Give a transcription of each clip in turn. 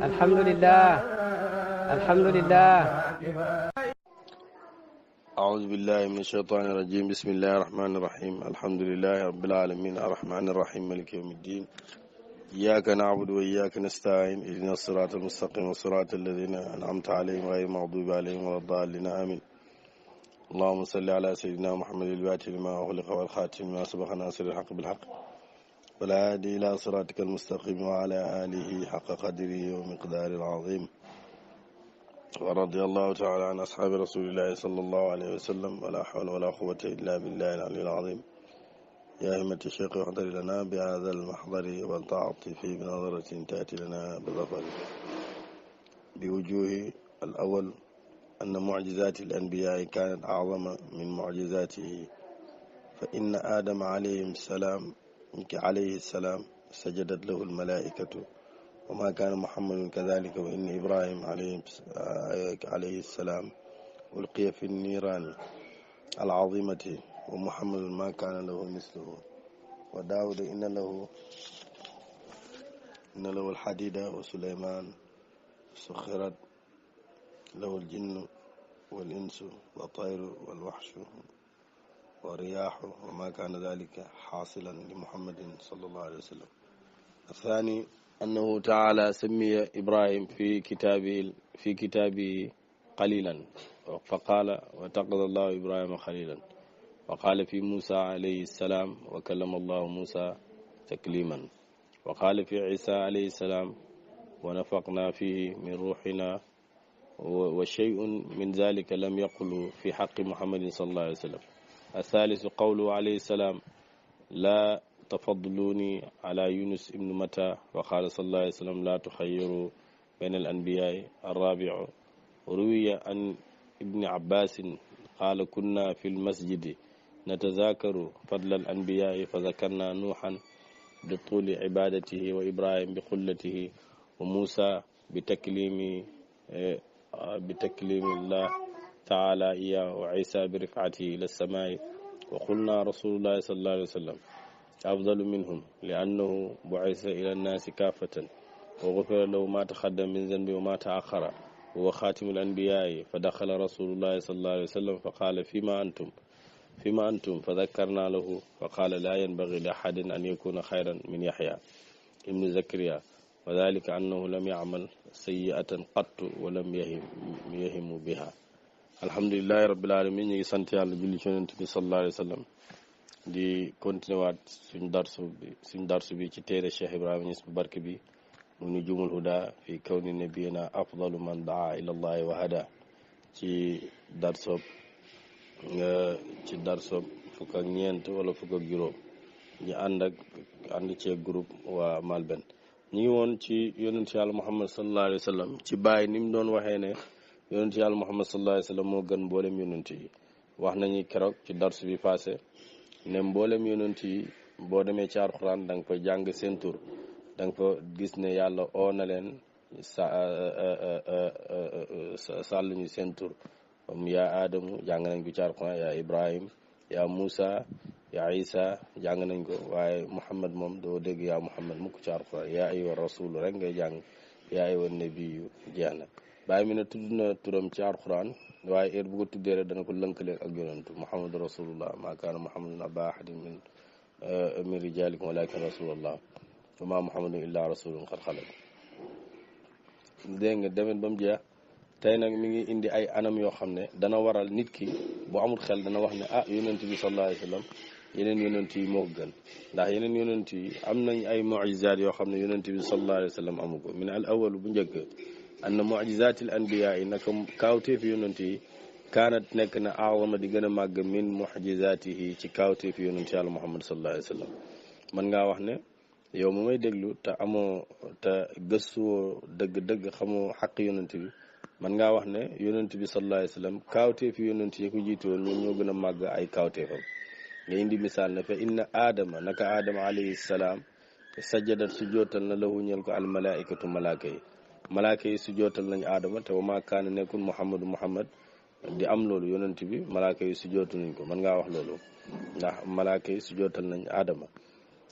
alhamdulillah alhamdulillah أعوذ بالله من الشيطان الرجيم بسم الله الرحمن الرحيم الحمد لله رب العالمين الرحمن الرحيم مالك يوم الدين إياك نعبد وإياك نستعين اهدنا الصراط المستقيم صراط الذين أنعمت عليهم غير المغضوب عليهم ولا الضالين آمين اللهم صل على سيدنا محمد الفاتح لما أغلق والخاتم لما سبق ناصر الحق بالحق والهادي إلى صراطك المستقيم وعلى آله حق قدره ومقداره العظيم ورضي الله تعالى عن أصحاب رسول الله صلى الله عليه وسلم ولا حول ولا قوة إلا بالله العلي العظيم يا همة الشيخ احضر لنا بهذا المحضر والتعاطف بنظرة تأتي لنا بظفر بوجوه الأول أن معجزات الأنبياء كانت أعظم من معجزاته فإن آدم عليه السلام سجدت له الملائكة وما كان محمد كذلك وإن إبراهيم عليه السلام ألقي في النيران العظيمة ومحمد ما كان له مثله وداود إن له الحديد وسليمان سخرت له الجن والإنس والطير والوحش والرياح وما كان ذلك حاصلا لمحمد صلى الله عليه وسلم. الثاني أنه تعالى سمي إبراهيم في كتابه قليلا فقال واتخذ الله إبراهيم خليلا وقال في موسى عليه السلام وكلم الله موسى تكليما وقال في عيسى عليه السلام ونفقنا فيه من روحنا وشيء من ذلك لم يقل في حق محمد صلى الله عليه وسلم. الثالث قوله عليه السلام لا تفضلوني على يونس ابن متى وقال صلى الله عليه وسلم لا تخيروا بين الأنبياء. الرابع روي عن ابن عباس قال كنا في المسجد نتذاكر فضل الأنبياء فذكرنا نوحا بطول عبادته وإبراهيم بقلته وموسى بتكليم الله تعالى إياه وعيسى برفعته إلى السماء وقلنا رسول الله صلى الله عليه وسلم أفضل منهم لأنه بعث إلى الناس كافة وغفر له ما تقدم من ذنبه وما تأخر هو خاتم الأنبياء فدخل رسول الله صلى الله عليه وسلم فقال فيما أنتم فذكرنا له فقال لا ينبغي لأحد أن يكون خيرا من يحيى ابن زكريا وذلك أنه لم يعمل سيئة قط ولم يهم بها. alhamdulilahi rabbil alamin ñu ngi sant yàlla julli ci yonent bi sallallahu alayhi wa sallam di continuer waat suñ darsu bi ci téere Cheikh Ibrahima Niass bu barke bi mu nujumul huda fi kawni nabiyina afdalu man daa ila allahi wa hada ci darsob fukk ak ñeent wala fukk ak juróom ñu ànd cee groupe waa Malben ñu ngi woon ci yonent yàlla Muhammad sallallahu alayhi wa sallam ci bàyyi ni mu doon waxee ne yonent yàlla Muhammad sallallahu alayhi wa sallam moo gën mboolem yonent yi wax nañu keroog ci darsu bi passé ne mboolem yonent yi boo demee ci alxuraan da nga fa jàng seen tur da nga fa gis ne yàlla oo na leen sàlluñu seen tur comme yaa Adamu jàng nañ ko ci alxuraan yaa Ibrahim yaa Moussa yaa Isa jàng nañ ko waaye Muhammad moom doo dégg yaa Muhammad mukk ci alxuraan yaa ayyuha rasul rek ngay jàng yaa ayyuha nabiyu jeex na bàyyi mi ne tudd na turam ci alxuraan waaye heure bu ko tuddee rek dana ko lënkale ak yonantu muhammadu rasulullah maa kaana muhammadun aba ahadin min rijalikum walakin rasulullah wa ma muhammadun illa rasulun qad xalat dégg nga demet ba mu jeex tey nag mi ngi indi ay anam yoo xam ne dana waral nit ki bu amul xel dana wax ne yonent bi sallallahu alayhi wa sallam yeneen yonent yi moo ko gën ndax yeneen yonent yi am nañ ay mu'jizaat yoo xam ne yonent bi sallallahu alayhi wa sallam amu ko min al awal bu njëkk anna mu'jizatil anbiyaa yi naka kaawteef yonent yi kaanat nekk na aawama di gën a màgg min mu'jizaatihi ci kaawteef yonent yàlla Muhammad sallallahu alayhi wa sallam mën ngaa wax ne yow mu may déglu te gëstuwoo dëgg-dëgg xamoo xaq yonent bi mën ngaa wax ne yonent bi sallallahu alayhi wa sallam kaawteef yonent yi ko jiitu woon ñoom ñoo gën a màgg ay kaawteefam nga indi misaal ne fa inna aadama naka aadama alayhi salaam sajjadat su jootal na lahu ñeel ko al malaikatu malaaka yi su jootal nañu aadama te wa maa kaana nekkul muhammad di am loolu yonent bi malaaka yi sujjootu nañ ko mën ngaa wax loolu ndax malaaka yi sujjootal nañ aadama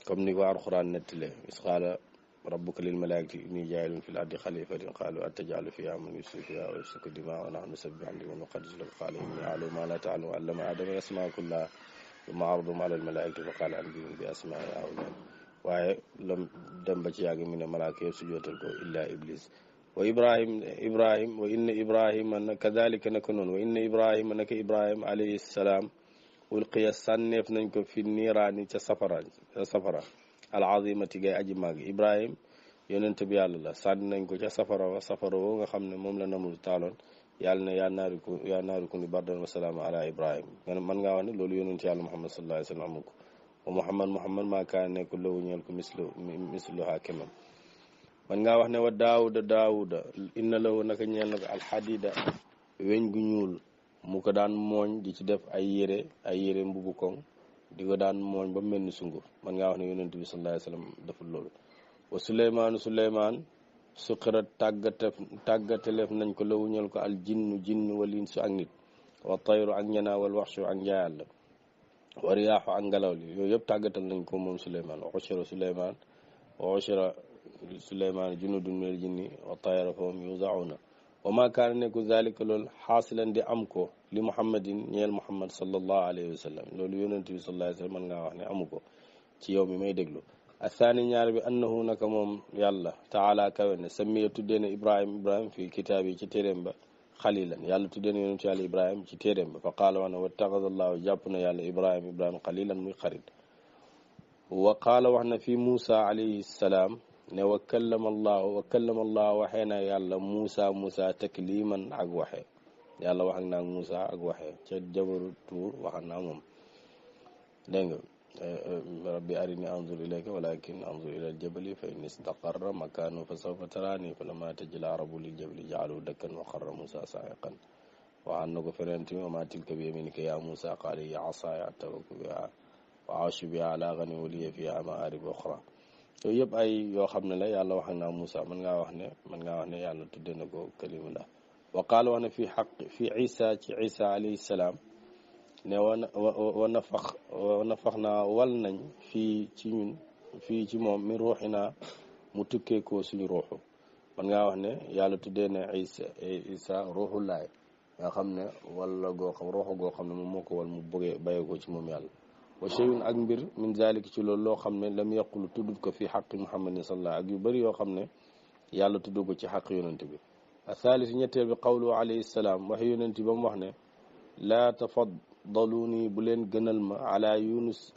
comme ni ko alxuraan nettale is qaala rabbuka lil malaikati inni jaa'ilun fil ardi xalifatin qaalu ataj'alu fiha man yufsidu fiha wa yasfiku dimaa wa nahnu nusabbihu bihamdika wa nuqaddisu laka qaala inni a'lamu ma la ta'lamuun allama aadama asmaa kullaha thumma aradahum ala al malaikati fa qaala anbi'uuni bi asmaa'i haa'ulaa'i waaye lam dem ba ci yàgg mi ne malaaka yëpp sujjootal ko illa iblis wa ibrahim wa inna ibrahima kadalika naka noonu wa inna ibrahima naka ibrahim alayhi salaam ulqiya sànneef nañ ko fi niiraani ca safara alazimati gay aji màgg ibrahim yonent bi yàlla la sànni nañ ko ca safara woo nga xam ne moom la namul taaloon yàlla ne yaa naariku ni bardan wa salaama ala ibrahim man ngaa wax ne loolu yonent yàlla muhammad sallallahu alayhi wa sallam amu ko wa muhammad maa kaan nekkul lawu ñeel ko misluha kemam man ngaa wax ne wa daawuda inna lahu naka ñeel na ko alxadida weñ gu ñuul mu ko daan mooñ di ci def ay yére mbubu koŋ di ko daan mooñ ba mel ni sunguf man ngaa wax ne yonent bi sallallahu alayhi wa sallam deful loolu wa suleymaan suqirat tàggateleef nañ ko lawu ñeel ko al jinnu wal insu ak nit wa tayru ak ñanaa wal waxshu ak njaayal la wa riyaaxu ak ngelaw li yooyu yëpp tàggatal nañ ko moom Suleymaan wa ushira Suleymaan junudun minal jinni wa tayra fahum yuzauna wa ma kaana nekku zalika loolu xaasilan di am ko li muhammadin ñeel muhammad sallallahu alayhi wa sallam loolu yonent bi sallallahu alayhi wa sallam mën ngaa wax ne amu ko ci yow mi may déglu athani ñaar bi annahu naka moom yàlla taala kawe ne samiya tuddee ne ibrahim fii kitaab yi ci téeréem ba xalilan yàlla tuddee na yonentu yàlla ibrahim ci téeréem ba fa qaala wax ne wattaxada allahu jàpp na yàlla ibrahim xalilan muy xarit wa qaala wax na fi Muusa alayhi salaam ne wa kallama allahu waxee na yàlla Muusa takliman ak waxee yàlla wax na ak Muusa ak waxee ca jabaru tuur wax na moom dégg nga rabbi arini anzur ilayka walakin anzur ila aljabali fa in istaqarra makanu fa sawfa tarani falamma tajalla rabbu liljabali ja'alahu dakkan wa qarra Muusa sa'iqan waxaan na ko feneen tamit wa ma tilka bi yaminika ya Muusa qaala hiya asaaya atawakkalu biha wa a'ushu biha ala ghanami wa liya fiha ma'arib ukhra yooyu yëpp ay yoo xam ne la yàlla wax na Muusa mën ngaa wax ne yàlla tudde na ko kalimullah wa qaala wax ne fi Isa ci Isa alayhi salaam ne wa nafax naa wal nañ fii ci moom mi ruuxinaa mu tukkee ko suñu ruuxu man ngaa wax ne yàlla tuddee ne Isa ruuxullaay nga xam ne wala ruuxu goo xam ne moom moo ko wal mu bëggee bàyyee ko ci moom yàlla wa shay'un ak mbir min zalik ci loolu loo xam ne lam yaqulu tuddut ko fi xaqi muhammadin sallallahu ak yu bëri yoo xam ne yàlla tudd ko ci xaq yonent bi athalis ñetteel bi qawlu alayhi salaam wax yonent bi ba mu wax ne laa tafaddaluuni bu leen gënal ma ala yunus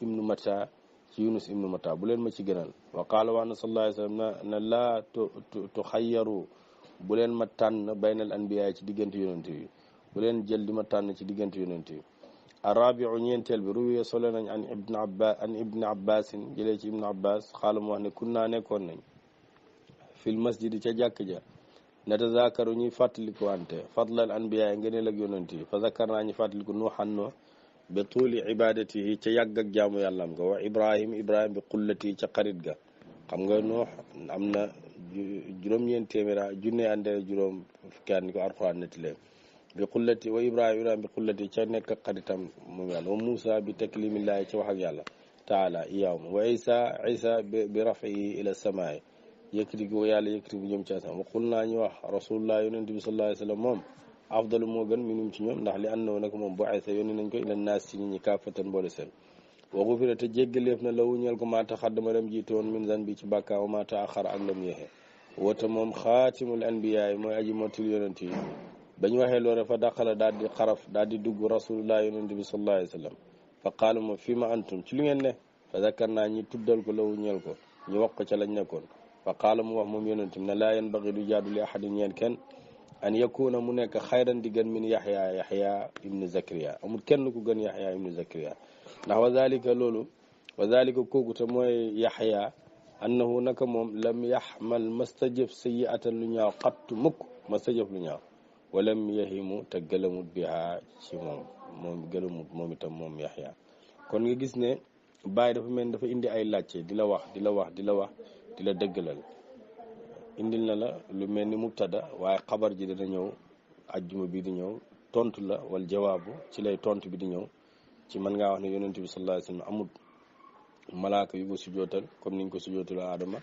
ibnu mata ci yunus ibnu mata bu leen ma ci gënal wa qaala wax na sallallahu alayhi wa sallam ne laa tuxayyaru bu leen ma tànn baynal anbiya ci diggante yonent yi bu leen jël di ma tànn ci diggante yonent yi arabiu ñeenteel bi ruwiya solo nañ an ibni abbasin jëlee ci ibnu abbas xaala mu wax ne kun naa nekkoon nañ fil masjidi ca jàkk ja natazakaru ñuy fàttaliku wante fadlal anbiya ngëneel ak yonent yi fa zakar naa ñu fàttaliku nuuxan no ba tuuli ibadatihi ca yàgg ak jaamu yàllaam ga wa ibrahim bi xullati ca xarit ga xam nga nuux am na juróom-ñeent téeméera junne ande juróom fukki at ni ko alxuraan nettali bi xullati wa ibrahim bi xullati ca nekk xaritam moom yàlla wa Muusa bi taklimillahi ca wax ak yàlla taala iyawma wa isa bi rafihi ila samaay yëkkati ko yàlla yëkkati bu jëm ci asamaan waxul naa ñu wax rasulullah yonent bi sallallahu alayhi wa sallam moom afdalu moo gën minum ci ñoom ndax li àndoon nag moom bu aysa yónni nañ ko ila naas ci nit ñi kaafatan mboole seen wa gufira te jéggaleef na lawu ñeel ko maa taxaddama dem jiitu woon min zan bi ci bàkkaa wa maa taaxara ak lam yeexe wata moom xaatimul anbiyaay mooy aji mottil yonent yi bañ waxee loolu fa daqala daal di dugg rasulullah yonent bi sallallahu alayhi wa sallam fa qaala moom fii ma antum ci lu ngeen ne fa zakkar naa ñi tuddal ko lawu ñeel ko ñu wax ko ca lañ nekkoon fa qaala mu wax moom yonentum ne laa yanbaghi du jaadu li ahadin ñeen kenn an yakuna mu nekk xayran di gën min yaxya ibnu zakariya amul kenn ku gën yaxya ibnu zakariya ndax wa zalika kooku te mooy yaxya annahu naka moom lam yaxmal mastajëf sayiatan lu ñaaw xattu mukk mastajëf lu ñaaw walam yahimu te gëlamut biha ci moom gëlamut moom itam moom yaxya kon nga gis ne bàyyi dafa mel dafa indi ay laajte di la dëggalal indil na la lu mel ni mubtada waaye xabar ji dana ñëw ajjuma bii di ñëw tontu la wal jawaabu ci lay tontu bi di ñëw ci mën ngaa wax ne yonent bi sallallahu alayhi wa sallam amul malaaka yu ko sujootal comme niñ ko sujootal Adama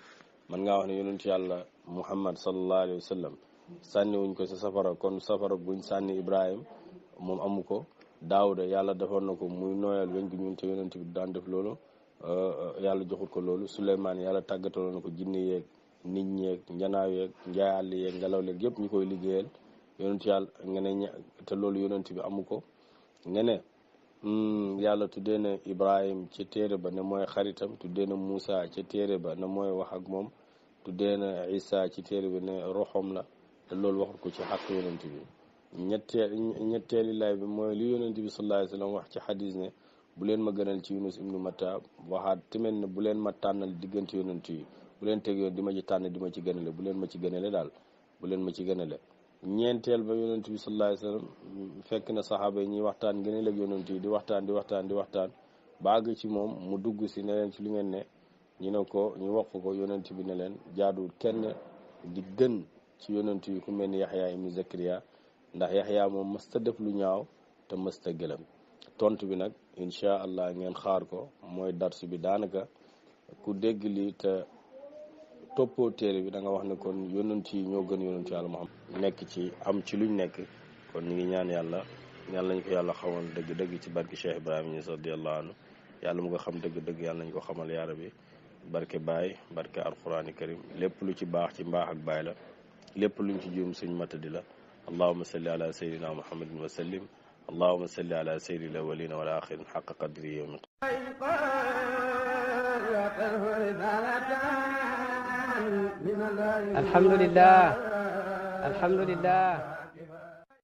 mën ngaa wax ne yonent yàlla Muhammad sallallahu alayhi wa sallam sànni wuñ ko sa safara kon safara buñ sànni Ibrahim moom amu ko. Daawuda yàlla defoon na ko muy nooyal weñ gu ñuul te yonent bi daan def loolu yàlla joxul ko loolu. Suleymaan yàlla tàggataloon na ko jinne yeeg nit ñeeg njanaaw yeeg njaayàll yeeg ngelaw leeg yëpp ñu koy liggéeyal yonent yàlla nga ne te loolu yonent bi amu ko. nga ne yàlla tuddee na Ibrahim ci téere ba ne mooy xaritam, tuddee na Moussa ci téere ba ne mooy wax ak moom, tuddee na Isa ci téere bi ne roxom la te loolu waxul ko ci xàq yonent bi. ñetteeli lay bi mooy li yonent bi sallallahu alayhi wa sallam wax ci xadis ne bu leen ma gënal ci Yunus ibnu Matta, waxaat tamit ne bu leen ma tànnal diggante yonent yi, bu leen teg yoon di ma ci tànn di ma ci gënale, bu leen ma ci gënale daal, bu leen ma ci gënale. ñeenteel ba yonent bi sallallahu alayhi wa sallam fekk na saxaaba yi ñuy waxtaan gënal ak yonent yi di waxtaan ba àgg ci moom mu dugg si ne leen ci lu ngeen ne ñu ne ko ñu wax ko yonent bi ne leen jaaduwul kenn di gën ci yonent yi ku mel ni Yaxya ibnu Zakariya ndax Yaxya moom mësta def lu ñaaw te mësta gëlëm. tontu bi nag incha allah ngeen xaar ko mooy darsu bi. daanaka ku dégg lii te toppoo téere bi da nga wax ne kon yonent yi ñoo gën yonent yàlla Muhammad nekk ci am ci luñ nekk. kon ñu ngi ñaan yàlla nañ ko yàlla xamal dëgg-dëgg ci barke Cheikh Ibrahima Niass radiyallahu anhu, yàlla mu nga xam dëgg-dëgg yàlla nañ ko xamal yaa rabbi, barke Baay, barke alqurani karim. lépp lu ci baax ci mbaax ak baay la, lépp luñ ci juum suñ matadi la. allahumma salli ala sayyidina muhammadin wa sallim. allahumma salli ala sayyidil awwalina wal akhirin haqqa qadrihi wa alhamdulillah.